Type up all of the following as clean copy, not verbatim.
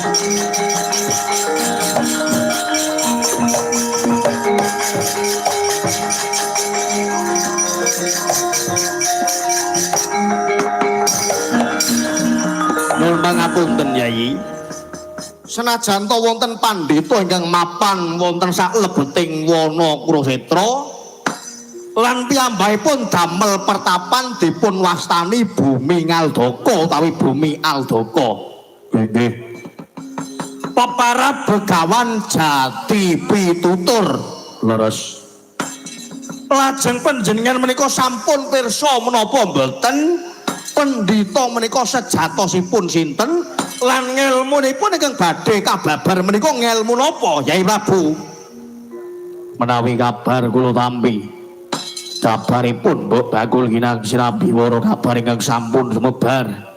Nyuwun pangapunten Yai. Senajan to wonten pandhita ingkang mapan wonten saklebeting wana Kurusetra lan piyambakipun damel pertapan dipun wastani Bumi Ngaldaka utawi Bumi Aldaka. Nggih. Peparab Begawan Jati Pitutur. Leres. Lajeng panjenengan menika sampun pirsa menapa mboten pendhita menika sejatosipun sinten lan ngelmunipun ingkang badhe kababar menika ngelmu napa Yai Prabu? Menawi kabar kula tampi, kabaripun Mbok Bakul Ginang Sirabiwara kabar ingkang sampun sumebar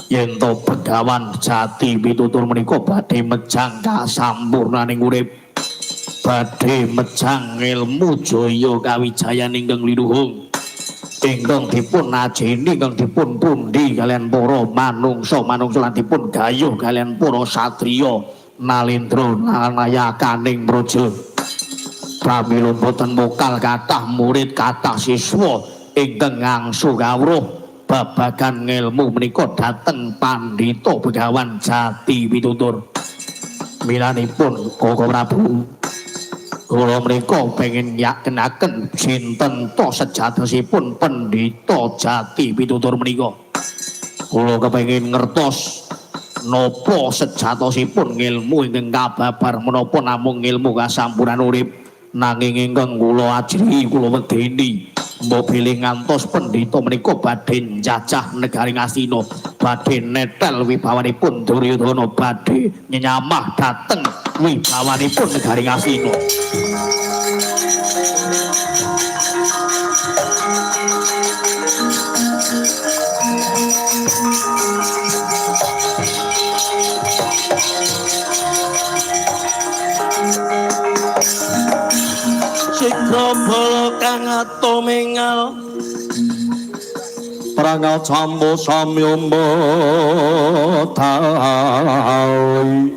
yen to Begawan Jati Pitutur menika badhe mejang kasampurnaning urip, badhe mejang ilmu jaya kawijayan ingkang linuhung ingkang dipun ajeni, ingkang dipun pundi kaliyan para manungsa-manungsa lan dipun gayuh kaliyan para satriya nalendra nayakaning praja. Pramila boten mokal kathah murid, kathah siswa ingkang ngangsu kawruh babagan ngelmu menika dhateng Pandhita Begawan Jati Pitutur. Milanipun Koko Prabu, kula menika pengin yakinaken sinten to sejatosipun Pendhita Jati Pitutur menika. Kula kepengin ngertos napa sejatosipun ngilmu ingkang kababar menapa namung ngilmu kasampuran urip, nanging ingkang kula ajrihi kula wedeni mbok bilih ngantos pendhita menika badhe njajah negari Ngastina, badhe netel wibawanipun Duryudana, badhe nyenyamah dhateng wibawanipun negari Ngastina. Sigra bala kang atumingal Prangal cambo samyamba tali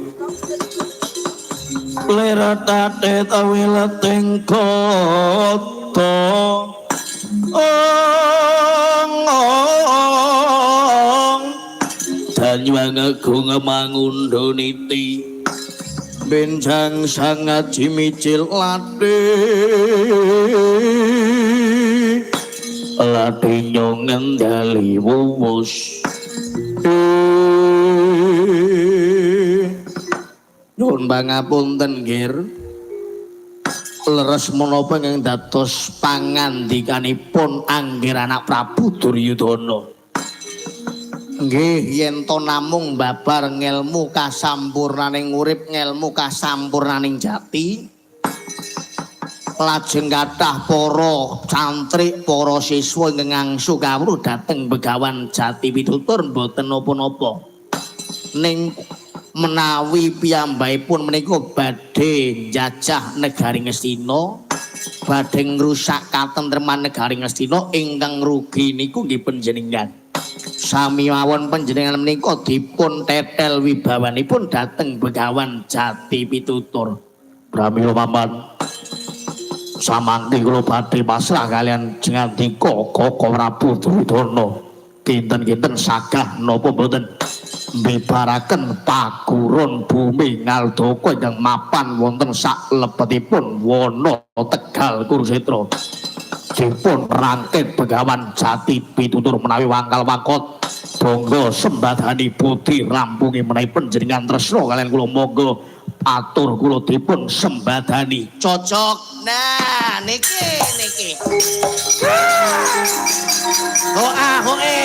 liretate tawileting kota ong ong Danyang agung mangundha niti benjang sangat jimicil lati lati ngendali wuwus. Nyuwun pangapunten nggih, leres menapa ingkang dados pangandikanipun Anggir anak Prabu Duryudana? Nggih, yen to namung babar ngelmu kasampurnaning urip, ngelmu kasampurnaning jati, lajeng kathah para cantrik, para siswa ingkang ngangsu kawruh dhateng Begawan Jati Pitutur mboten napa-napa. Ning menawi piyambakipun menika badhe njajah negari Ngastina, badhe ngrusak katentreman negari Ngastina, ingkang rugi niku nggih panjenengan. Sami mawon panjenengan menika dipun tetel wibawanipun dhateng Begawan Jati Pitutur. Pramila paman, samangke kula badhe pasrah kaliyan jengandika Koko Prabu Duryudana. Kinten-kinten sagah napa mboten mbibaraken paguron bumi Ngaldaka ingkang mapan wonten saklebetipun wana Tegal Kurusetra. Dipun rangkit Begawan Jati Pitutur menawi wangkal wangkot bangga sembadani budi rampungi menawi panjenengan tresna kaliyan kula, monggo atur kula dipun sembadani. Cocok. Nah, niki niki. Hoa hoe.